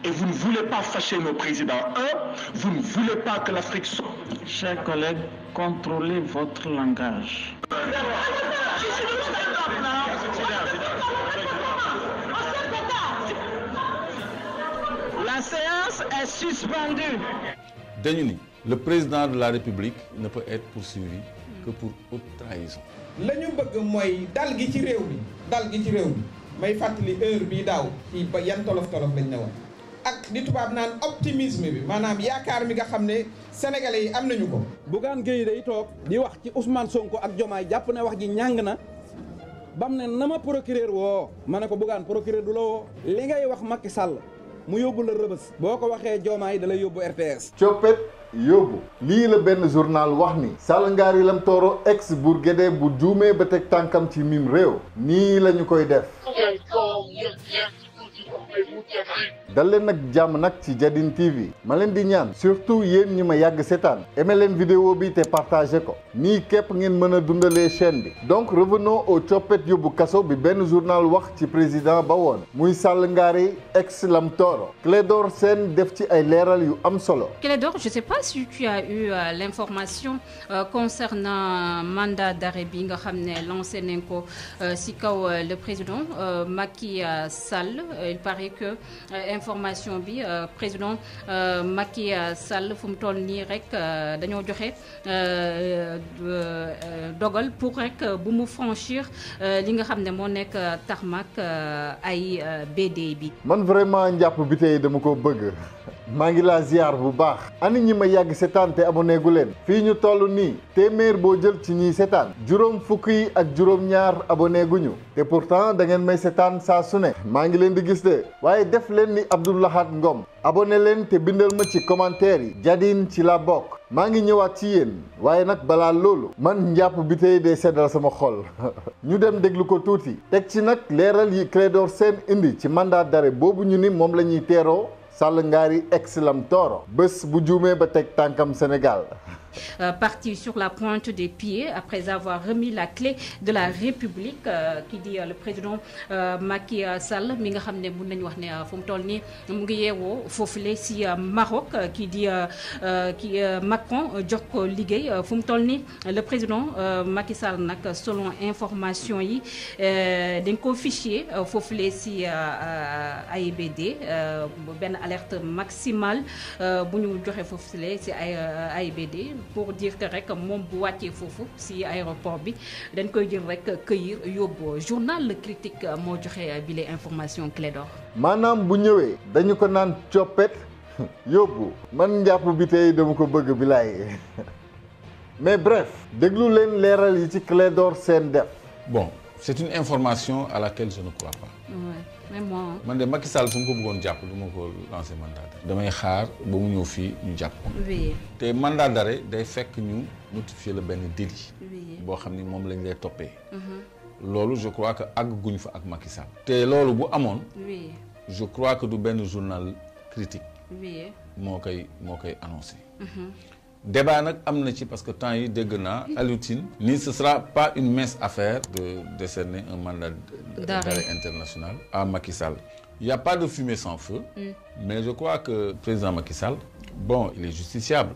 Et vous ne voulez pas fâcher nos présidents. Vous ne voulez pas que l'Afrique soit... Chers collègues, contrôlez votre langage. La séance est suspendue. dañu ni le président de la République ne peut être poursuivi que pour haute trahison. la ñu bëgg mooy dal gi ci réew mi may fàttali heure bii daaw ci ba yan tolof-tolof lañ ne woon ak di tubaab naan optimisme bi maanaam yaakaar mi nga xam ne sénégalais yi am nañu ko. Bougane Gueye day toog di wax ci Ousmane Sonko ak Diomaye jàpp ne wax ji ñàng na bam ne na ma procureur woo ma ne ko Bougane procureur du la woo li ngay wax Macky Sall mu yóbbu la rëbës boo ko waxee Diomaye da lay yóbbu RTS. coppet yóbbu lii la benn journal wax ni Sall Ngari Lam Tooro ex Bourguédé bu juumee ba teg tànkam ci mim réew nii la ñu koy def. dal leen nag jàmm nag ci Jadin TV ma leen di ñaan surtout yéen ñi ma yàgg seetaan aimé leen vidéo bi te partagé ko nii képp ngeen mën a dundalee chaîne bi donc revenons au coppet yóbbu kaso bi benn journal wax ci président ba woon muy Sall Ngari ex Lam Tooro Clédor Sène def ci ay leeral yu am solo. Clédor, je sais pas si tu as eu l'information concernant mandat d'arrêt bi nga xam ne lancé nañ ko si kaw le président Macky Sall. Il paraît que information bi président Macky Sall fu mu toll nii rek dañoo joxe dogal pour rek bu mu franchir li nga xam ne moo nekk tarmac ay BD bi. man vraiment njàpp bi tey dama ko bëgg maa ngi laa ziar bu baax ani ñi ma yàgg seetaan te abonné gu leen fii ñu toll nii téeméer boo jël ci ñiy seetaan juróom fukk yi ak juróom-ñaar abonné guñu te pourtant da ngeen may seetaan saa su ne maa ngi leen di gis de waaye def leen ni Abdou Lahad Ngom abonné leen te bindal ma ci commentaire yi Jadin ci la bokk maa ngi ñëwaat ci yéen waaye nag balaa loolu man njàpp bi tey dee seddal sama xol ñu dem déglu ko tuuti teg ci nag leeral yi Clédor Sène indi ci mandat d'arrêt boobu ñu ni moom la ñuy teeroo Sall Ngari ex Lam Tooro bés bu juumee ba teg tànkam Sénégal. Parti sur la pointe des pieds après avoir remis la clé de la République qui dit le président Macky Sall mi nga xam ne mun nañu wax ne fu mu toll nii mu ngi yeewoo foofule si Maroc qui dit Macron jox ko liggéey fu mu toll nii le président Macky Sall nag selon information yi dañ ko fichier foofule si AIBD benn alerte maximale bu ñu joxe foofule si AIBD. Pour dire que rek moom bu wàccee foofu ci aéroport bi dañ koy jël rek cueillir yóbbu journal Le Critique moo joxe bile information Clédor. maanaam bu ñëwee dañu ko naan coppet yóbbu man njàpp bi tey dama ko bëgg bilaay mais bref déglu leen leeral yi ci Clédor Sène def. bon c'est une information à laquelle je ne crois pas. Même moi. man de Macky Sall fu mu ko bëggoon jàpp du ma ko lancer mandat d'arrêt. damay xaar ba mu ñëw fii ñu jàpp ko. oui. te mandat d'arrêt day fekk ñu notifier la benn délit. oui. boo xam ni moom lañ lay toppee. loolu je crois que àgguñ fa ak Macky Sall. te loolu bu amoon. oui. je crois que du benn journal critique. oui. moo koy annoncé. débat nag am na ci parce que temps yi dégg naa Alioune Tine ni ce sera pas une mince affaire de décerner un mandat d'arrêt international à Macky Sall. Il y a pas de fumée sans feu. Mais je crois que le président Macky Sall bon il est justiciable.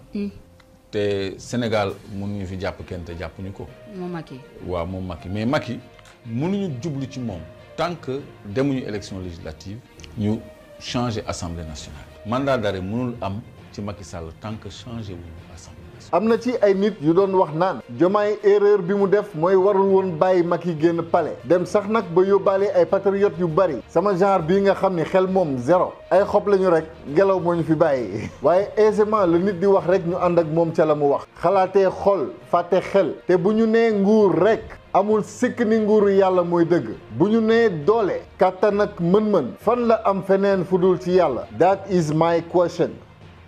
te Sénégal mënuñu fi jàpp kenn te jàppuñu ko. moom Macky. waaw moom Macky mais Macky mënuñu jublu ci moom tant que demuñu élection législative ñu changer assemblée nationale. mandat d'arrêt mënul am ci Macky Sall tant que changé wuñu assemblée nationale. am na ci ay nit yu doon wax naan Diomaye erreur bi mu def mooy warul woon bàyyi Macky génn palais dem sax nag ba yóbbaale ay patriotes yu bari sama genre bii nga xam ni xel moom zéro ay xob lañu rek ngelaw moo ñu fi bàyyi waaye aisément la nit di wax rek ñu ànd ak moom ca la mu wax xalaatee xol fàtte xel te bu ñu nee nguur rek amul sikk ni nguuru yàlla mooy dëgg bu ñu nee doole kàttan ak mën-mën fan la am feneen fu dul ci yàlla that is my question.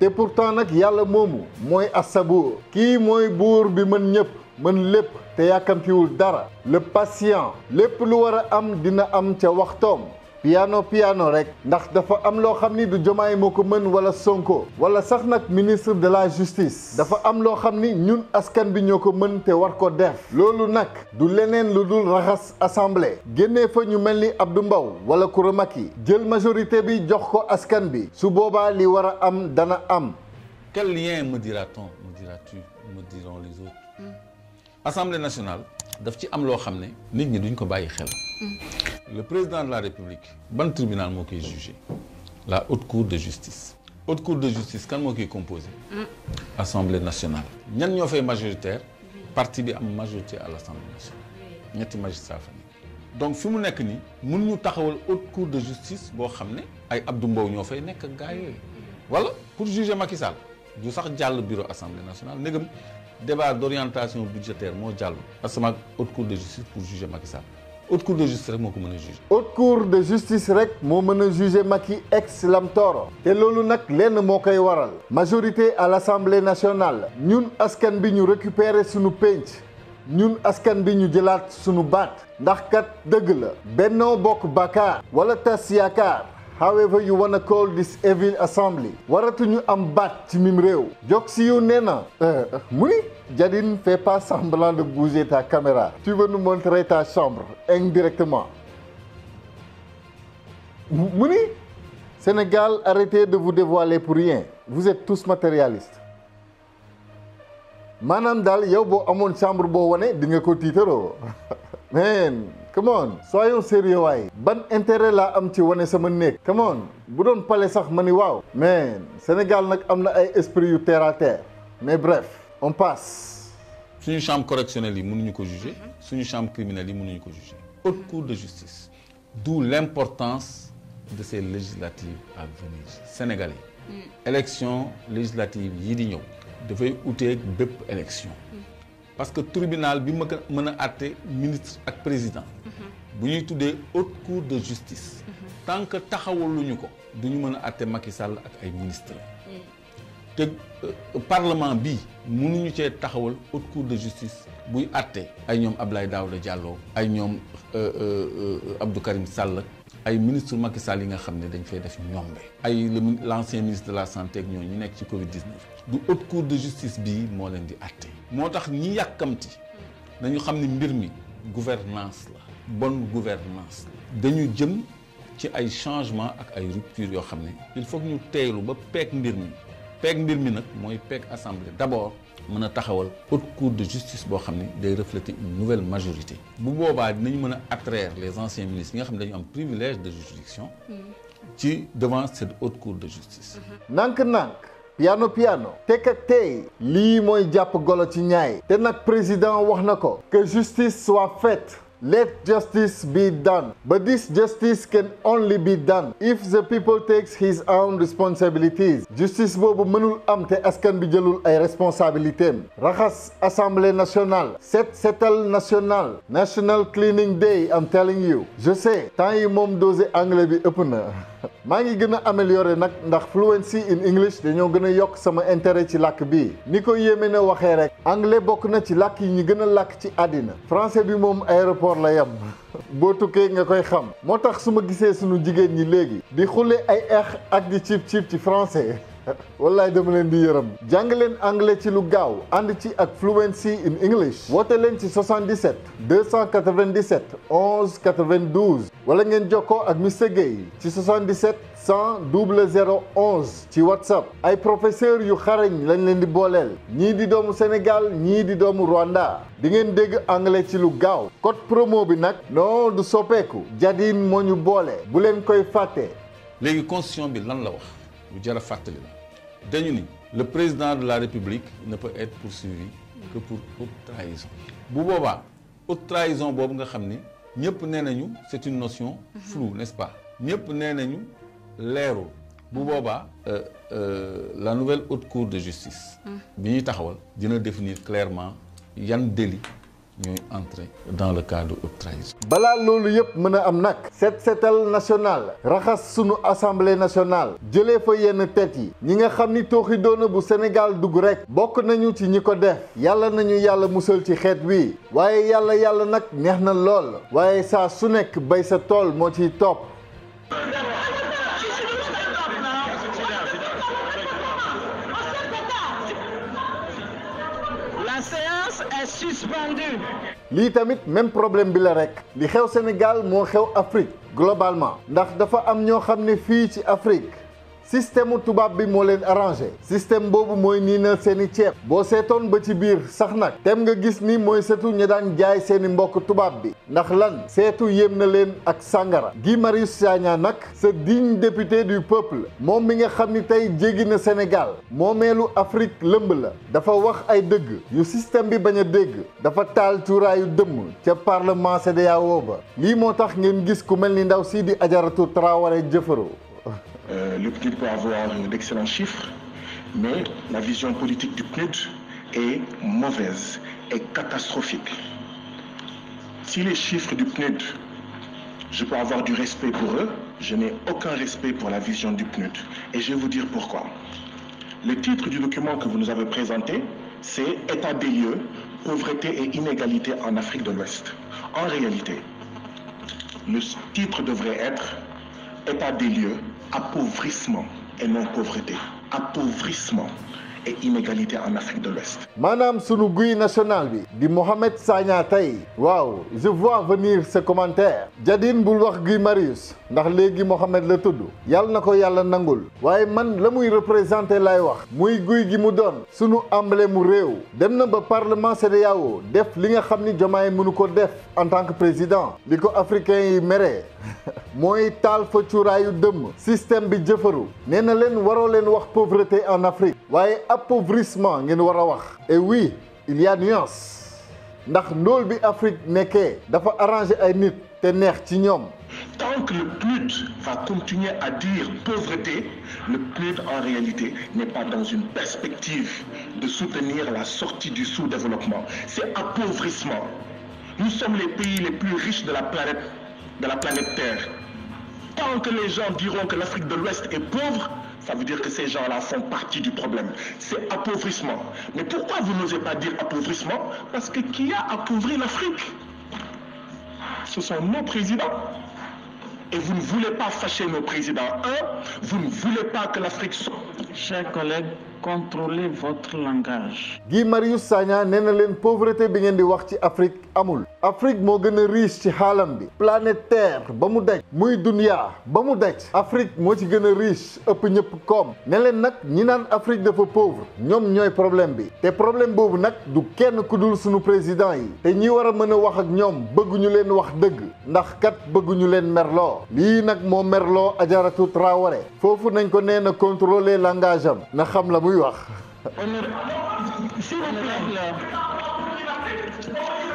te pourtant nag yàlla moomu mooy asabuur kii mooy buur bi mën ñëpp mën lépp te yàkkamtiwul dara le patient lépp lu war a am dina am ca waxtoom piano rek ndax dafa am loo xam ni du Diomaye moo ko mën wala Sonko wala sax nag ministre de la justice dafa am loo xam ni ñun askan bi ñoo ko mën te war ko def loolu nag du leneen lu dul raxas assemblée génnee fa ñu mel ni Abdou Mbow wala Coura Macky jël majorité bi jox ko askan bi su boobaa li war a am dana am. Quel lien me dira-t-on, me diras-tu, me diront les autres? Assemblée nationale daf ci am loo xam ne nit ñi duñ ko bàyyi xel. Le président de la République ban tribunal moo koy jugé? La haute cour de justice. Haute cour de justice kan moo koy composé? Assemblée nationale. ñan ñoo fay majoritaire? Parti bi am majorité à l'Assemblée nationale. ñetti magistrat fa nekk. Donc fi mu nekk nii mën ñu taxawal haute cour de justice boo xam ne ay Abdou Mbow ñoo fay nekk ak gaa yooyu. Voilà pour juger Macky Sall. du sax jàll bureau assemblée nationale ndegam débat d'orientation budgétaire moo jàll asama haute cour de justice pour juger Macky Sall haute cour de justice rek moo ko mën a juger. haute cour de justice rek moo mën a juger Macky ex Lam Toro te loolu nag lenn moo koy waral majorité à l'assemblée nationale ñun askan bi ñu récupérer suñu penc ñun askan bi ñu jëlaat suñu baat ndax kat dëgg la Benno Bokk Yaakaar wala Tas Yaakaar. However you wanna call this evil assembly waratuñu am baat ci mim réew jok si yu nee na mu ni Jadine fais pas semblant de bouger ta caméra tu veux nous montrer ta chambre indirectement mu ni Sénégal arrêtez de vous dévoiler pour rien vous êtes tous matérialistes maanaam daal yow boo amoon chambre boo wane di nga ko tiitaroo man come on soyons sérieux waay ban intérêt laa am ci wane sama néeg come on bu doon pale sax ma ni waaw man Sénégal nag am na ay esprit yu terre à terre mais bref on passe. suñu chambre correctionnelle yi mënuñu ko juger suñu chambre criminelle yi mënuñu ko juger haute cour de justice d'où l'importance de ces législatives à venir sénégalais élection législative yii di ñëw dafay uteeg bépp élection parce que tribunal bi ma mën a àtte ministre ak président bu ñuy tuddee haute cour de justice tant que taxawaluñu ko du ñu mën a àtte Macky Sall ak ay ministre te parlement bi mënuñu cee taxawal haute cour de justice buy àtte ay ñoom Abdoulaye Daouda Diallo ay ñoom Abdou Karim Sall ay ministre Macky Sall yi nga xam ne dañ fay def ñombe ay l'ancien ministre de la santé ak ñooñu ñu nekk ci Covid-19 du haute cour de justice bii moo leen di àtte moo tax ñi yàkkamti dañu xam ne mbir mi gouvernance la bonne gouvernance la dañu jëm ci ay changement ak ay rupture yoo xam ne il faut que ñu teeylu ba peeg mbir mi nag mooy peeg assemblée d'abord mën a taxawal haute cour de justice boo xam ne day refléter une nouvelle majorité bu boobaa dinañu mën a attraire les anciens ministres yi nga xam ne dañu am privilège de juridiction ci devant cette haute cour de justice nànk-nànk piano tekk ak tey lii mooy jàpp golo ci ñaay te nag président wax na ko que justice soit faite let justice be done but this justice can only be done if the people takes his own responsibilities justice boobu mënul am te askan bi jëlul ay responsabilités raxas assemblée nationale setal national cleaning day I'm telling you je sais temps yi moom dosé anglais bi ëpp na maa ngi gën a améliorer nag ndax fluency in English dañoo gën a yokk sama intérêt ci làkk bi ni ko yéeme na waxee rek anglais bokk na ci làkk yi ñu gën a làkk ci àddina français bi moom aéroport la yem boo tukkee nga koy xam moo tax su ma gisee sunu jigéen ñi léegi di xule ay ak di cib ci français wallaay dama leen di yërëm jàng leen anglais ci lu gaaw ànd ci ak fluency in English woote leen ci 77 297 11 92 wala ngeen jokkoo ak Mr Gueye ci 77 100 00 11 ci WhatsApp ay professeur yu xarañ lañ leen di booleel ñii di doomu Sénégal ñii di doomu Rwanda di ngeen dégg anglais ci lu gaaw code promo bi nag non du soppeeku Jadine moo ñu boole bu leen koy fàtte. léegi constitution bi lan la wax lu jar a fàttali la dañu ni le président de la République ne peut être poursuivi que pour haute trahison bu boobaa haute trahison boobu nga xam ni ñëpp nee nañu c'est une notion floue n'est-ce pas ñëpp nee nañu leerul bu boobaa la nouvelle haute cour de justice bi ñuy taxawal dina définir clairement yan délit ñooy entrer dans le cas de haute trahison. balaa loolu yëpp mën a am nag setal national raxas sunu assemblée nationale jëlee fa yenn tête yi ñi nga xam ni tooxi doona bu Sénégal dugg rek bokk nañu ci ñi ko def yàlla nañu yàlla musal ci xeet wi waaye yàlla nag neex na lool waaye saa su nekk bay sa tool moo ciy topp La séance est suspendue. lii tamit même problème bi la rek li xew Sénégal moo xew Afrique globalement ndax dafa am ñoo xam ne fii ci Afrique système tubaab bi moo leen arrangé système boobu mooy niinal seeni ceeb boo seetoon ba ci biir sax nag tem nga gis ni mooy seetu ñi daan jaay seeni mbokk tubaab bi ndax lan seetu yéem na leen ak sàngara Guy Marius Sagna nag ce digne député du peuple moom mi nga xam ni tey jéggi na Sénégal moomeelu Afrique lëmb la dafa wax ay dëgg yu système bi bañ a dégg dafa taal cuuraayu dëmm ca parlement CEDEAO ba lii moo tax ngeen gis ku mel ni ndaw sii di Adjaratou Traoré Jëfaro Le PNUD peut avoir d'excellents chiffres, mais la vision politique du PNUD est mauvaise, est catastrophique. Si les chiffres du PNUD, je peux avoir du respect pour eux, je n'ai aucun respect pour la vision du PNUD. Et je vais vous dire pourquoi. Le titre du document que vous nous avez présenté, c'est « État des lieux, pauvreté et inégalité en Afrique de l'Ouest ». En réalité, le titre devrait être « État des lieux, appauvrissement et non pauvreté, appauvrissement et inégalité en Afrique de l'Ouest. maanaam sunu guy national bi di Mohamed Sagna tey waaw je vois venir ce commentaire jadine bul wax Guy Marius ndax léegi Mohamed la tudd yàlla na ko yàlla nangul waaye man la muy représenté lay wax muy guy gi mu doon sunu emblème mu réew dem na ba parlement CEDEAO def li nga xam ni Diomaye mënu ko def en tant que président li ko africain yi meree mooy taal fa cuuraayu dëmm système bi jëfaru nee na leen waroo leen wax pauvreté en Afrique waaye appauvrissement ngeen war a wax et oui il y a nuance ndax ndóol bi Afrique nekkee dafa arrangé ay nit te neex ci ñoom. Tant que le PNUD va continuer à dire pauvreté, le PNUD en réalité n'est pas dans une perspective de soutenir la sortie du sous-développement. C'est appauvrissement. Nous sommes les pays les plus riches de la planète Terre. Tant que les gens diront que l'Afrique de l'Ouest est pauvre, ça veut dire que ces gens-là font partie du problème. C'est appauvrissement. Mais pourquoi vous n'osez pas dire appauvrissement? Parce que qui a appauvri l'Afrique? Ce sont nos présidents. Et vous ne voulez pas fâcher nos présidents. Vous ne voulez pas que l'Afrique soit... Chers collègues, contrôlez votre langage. Guy Marius Sagna nee na leen pauvreté bi ngeen di wax ci Afrique amul. Afrique moo gën a riche ci xaalam bi. planète Terre ba mu daj. muy dunia ba mu daj. Afrique moo ci gën a riche ëpp ñëpp koom. ne leen nag ñi naan Afrique dafa pauvre ñoom ñooy problème bi. te problème boobu nag du kenn ku dul sunu président yi. te ñi war a mën a wax ak ñoom bëgguñu leen wax dëgg. ndax kat bëgguñu leen merloo. lii nag moo merloo Adjaratou Traoré. foofu nañ ko nee na contrôler langage am na xam la muy wax.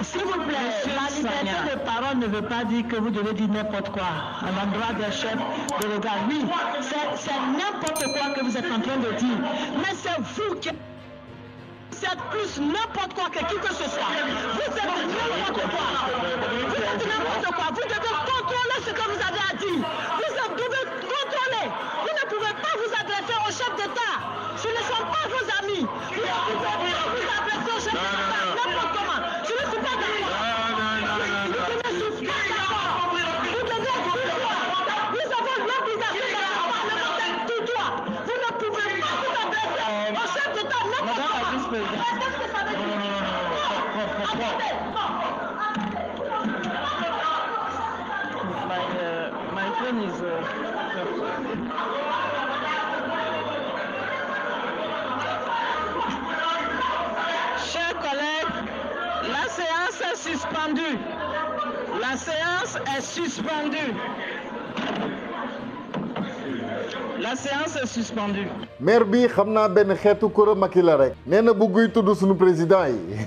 S'il vous plaît, la liberté de parole ne veut pas dire que vous devez dire n'importe quoi à l'endroit des chefs de l'État. Oui, c'est n'importe quoi que vous êtes en train de dire. Mais c'est vous qui êtes plus n'importe quoi que qui que ce soit. Vous êtes n'importe quoi. Vous êtes n'importe quoi. Vous devez contrôler ce que vous avez à dire. Vous devez contrôler. Vous ne pouvez pas vous adresser au chef d'État. Ce ne sont pas vos amis. Vous ne pouvez pas vous adresser au chef d'État n'importe comment. Je ne suis pas d'accord. Je ne suis pas d'accord. Vous devez tout droit. Nous avons l'obligation de la parlementaire tout droit. Vous ne pouvez pas vous adresser au chef d'État n'importe comment. Qu'est-ce que ça veut dire? My phone is... Chers collègues, la séance est suspendue. La séance est suspendue. La séance est suspendue. maire bi xam naa benn xeetu Coura Macky la rek. nee na bu guy tudd sunu président yi.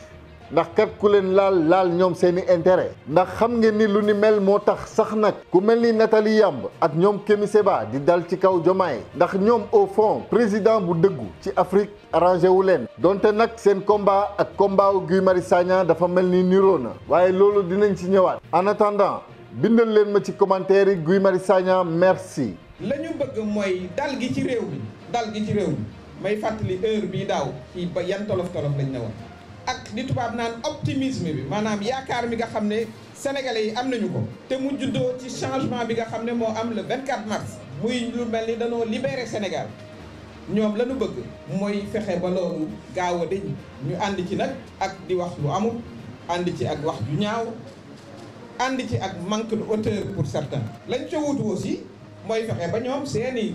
ndax kat ku leen laal ñoom seeni intérêt. ndax xam ngeen ni lu ni mel moo tax sax nag ku mel ni Nathalie Yamb ak ñoom Kémi Séba di dal ci kaw Diomaye. ndax ñoom au fond président bu dëggu ci Afrique arrangé wu leen. donte nag seen combat ak combat wu Guy Marius Sagna dafa mel ni niroo na. waaye loolu dinañ ci ñëwaat. en attendant bindal leen ma ci commentaire yi Guy Marius Sagna merci. la ñu bëgg mooy dal gi ci réew mi may fàttali heure bii daaw ci ba yan tolof lañ ne woon ak di tubaab naan optimisme bi maanaam yaakaar mi nga xam ne sénégalais yi am nañu ko te mu juddoo ci changement bi nga xam ne moo am le 24 mars muy lu mel ni dañoo libéré Sénégal ñoom la ñu bëgg mooy fexe ba loolu gaaw a deñ ñu ànd ci nag ak di wax lu amul ànd ci ak wax ju ñaaw ànd ci ak manque de hauteur pour certains lañ ca wutu aussi mooy fexe ba ñoom seeni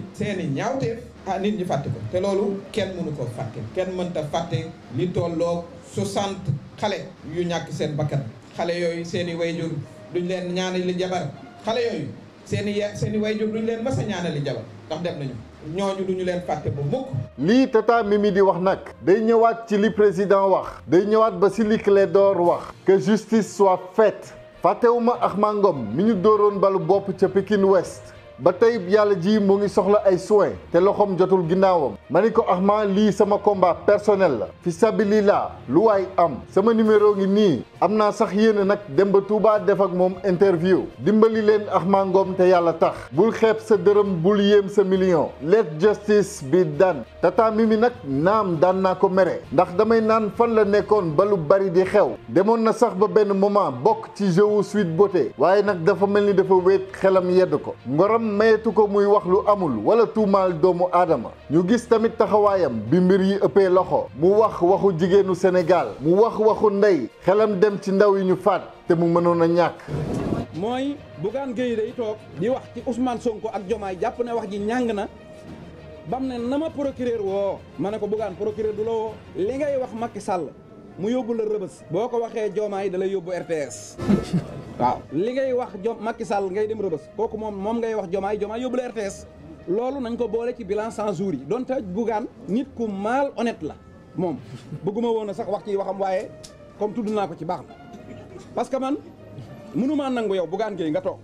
ñaawteef nit ñi fàtte ko te loolu kenn mënu ko fàtte kenn mënta fàtte li tolloo 60 xale yu ñàkk seen bakkan xale yooyu seeni wayjur duñ leen ñaanali jabar xale yooyu seeni wayjur duñ leen mës a ñaanali jabar ndax dem nañu ñooñu duñu leen fàtte ba mukk. lii Tata Mimi di wax nag day ñëwaat ci li président wax day ñëwaat ba si li Clédor wax que justice soit faite fàttewuma Ahma Ngom mi ñu dóoroon balu bopp ca Pikine Ouest ba tey yàlla ji mu ngi soxla ay soins te loxoom jotul ginnaawam ma ni ko Ahma lii sama combat personnel la fi sabilillah lu waay am sama numéro ngi nii am naa sax yéene nag dem ba Touba def ak moom interview dimbali leen Ahma Ngom te yàlla tax bul xeeb sa dërëm bul yéem sa million let justice be done. Tata Mimi nag naam daan naa ko mere ndax damay naan fan la nekkoon ba lu bari di xew demoon na sax ba benn moment bokk ci jeu Sweet Beauté waaye nag dafa mel ni dafa wéet xelam yedd ko ngoram mayetu ko muy wax lu amul wala tuumaal doomu aadama ñu gis tamit taxawaayam bi mbir yi ëppee loxo mu wax waxu jigéenu Sénégal mu wax waxu ndey xelam dem ci ndaw yi ñu faat te mu mënoon a ñàkk. mooy Bougane Gueye day toog di wax ci Ousmane Sonko ak Diomaye jàpp ne wax ji ñàng na bam ne na ma procureur woo ma ne ko Bougane procureur du la woo li ngay wax Macky Sall mu yóbbu la rëbës boo ko waxee Diomaye da lay yóbbu RTS waaw li ngay wax Macky Sall ngay dem rëbës kooku moom ngay wax Diomaye yóbbu la RTS loolu nañ ko boole ci bilan 100 jours yi donte Bougane nit ku mal honnête la moom bëgguma woon a sax wax ci waxam waaye comme tudd naa ko ci baax na parce que man mënumaa nangu yow Bougane Gueye nga toog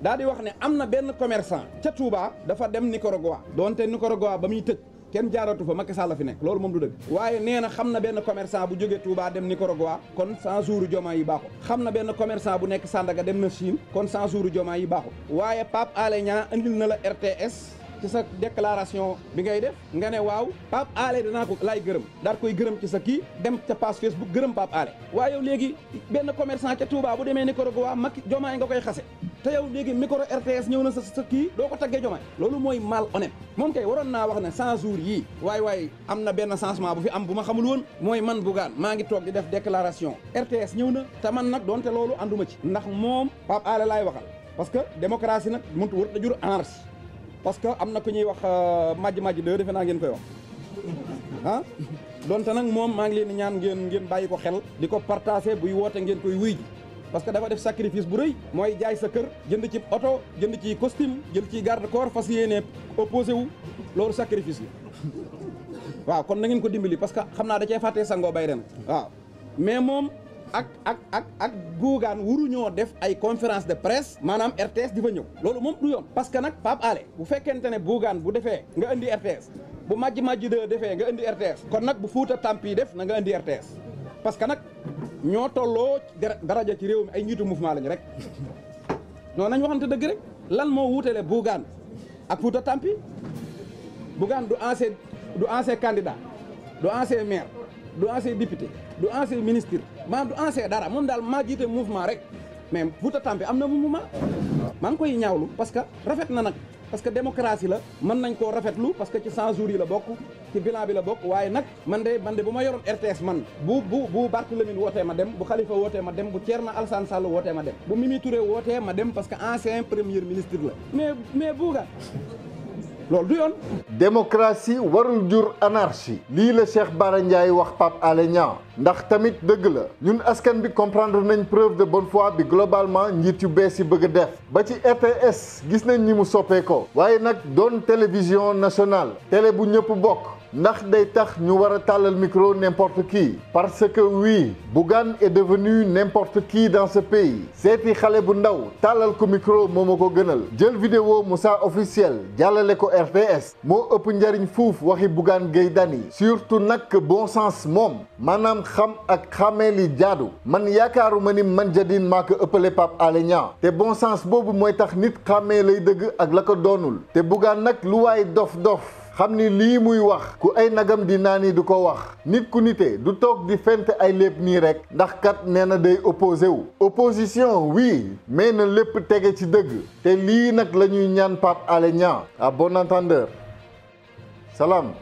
daal di wax ne am na benn commerçant ca Touba dafa dem Nicaragua donte Nicaragua ba muy tëj kenn jaaratu fa Macky Sall la fi nekk loolu moom du dëgg waaye nee na xam na benn commerçant bu jógee Touba dem Nicaragua kon 100 jours Diomaye yi baaxul xam na benn commerçant bu nekk Sandaga dem na Chine kon 100 jours Diomaye yi baaxul waaye Pape Alé Niang andil na la RTS ci sa déclaration bi ngay def nga ne waaw Pape Alé danaa ko laay gërëm daal koy gërëm ci sa kii dem ca page Facebook gërëm Pape Alé waaye yow léegi benn commerçant ca Touba bu demee Nicaragua Macky Diomaye nga koy xase te yow léegi micro RTS ñëw na sa kii doo ko taggee Diomaye loolu mooy mal honnête moom kay waroon naa wax ne 100 jours yii waaye am na benn changement bu fi am bu ma xamul woon mooy man Bougane maa ngi toog di def déclaration RTS ñëw na te man nag doonte loolu ànduma ci ndax moom Pape Alé laay waxal parce que démocratie nag mënut wër da jur anarchie parce que am na ku ñuy wax majj de defe naa ngeen koy wax ah donte nag moom maa ngi leen di ñaan ngeen bàyyi ko xel di ko partagé buy woote ngeen koy wuy ji parce que dafa def sacrifice bu rëy mooy jaay sa kër jënd ci oto jënd ci costume jënd ci garde corps fas yéene opposé wu loolu sacrifice la waaw kon na ngeen ko dimbali parce que xam naa da cee fàttee sangoo bay ren waaw mais moom ak Bougane wuruñoo def ay conférence de presse maanaam RTS di fa ñëw loolu moom du yoon parce que nag Pape Alé bu fekkente ne Bougane bu defee nga indi RTS bu majj de defee nga indi RTS kon nag bu Fouta Tampi def na nga indi RTS parce que nag ñoo tolloo daraja ci réew mi ay njiitu mouvement lañu rek non nañ waxante dëgg rek lan moo wuutale Bougane ak Fouta Tampi Bougane du ancien candidat du ancien maire du ancien député du ancien ministre maanaam du ancien dara moom daal maa jiite mouvement rek mais Fouta Tampi am na mouvement maa ngi koy ñaawlu parce que rafet na nag parce que démocratie la mën nañ koo rafetlu parce que ci 100 jours yi la bokk ci bilan bi la bokk waaye nag man de bu ma yoroon RTS man bu Barthélémy wootee ma dem bu Khalifa wootee ma dem bu Thierno Alassane Sall wootee ma dem bu Mimi Touré wootee ma dem parce que ancien premier ministre la mais Bougane loolu du yoon. démocratie warul jur anarchie lii la Cheikh Bara Ndiaye wax Pape Alé Niang ndax tamit dëgg la ñun askan bi comprendre nañ preuve de bonne foi bi globalement njiit yu bees yi bëgg a def ba ci RTS gis nañ ni mu soppeekoo waaye nag doon télévision nationale télé bu ñëpp bokk ndax day tax ñu war a tàllal micro n'importe qui parce que oui Bougane est devenu n'importe qui dans ce pays seeti xale bu ndaw tàllal ko micro moo ma ko gënal jël vidéo Moussa officiel jàllale ko RTS moo ëpp njariñ fuuf waxi Bougane Gueye Dany surtout nag bon sens moom maanaam xam ak xàmmee li jaadu man yaakaaruma ni man jadin maa ko ëppale Pape Alé Niang te bon sens boobu mooy tax nit xàmmee lay dëgg ak la ko doonul te Bougane nag lu waay dof xam ni lii muy wax ku ay nagam di naani du ko wax nit ku nite du toog di fent ay lépp nii rek ndax kat nee na day opposé wu opposition oui mais na lépp tege ci dëgg te lii nag la ñuy ñaan Pape Alé Niang à bon entendeur salaam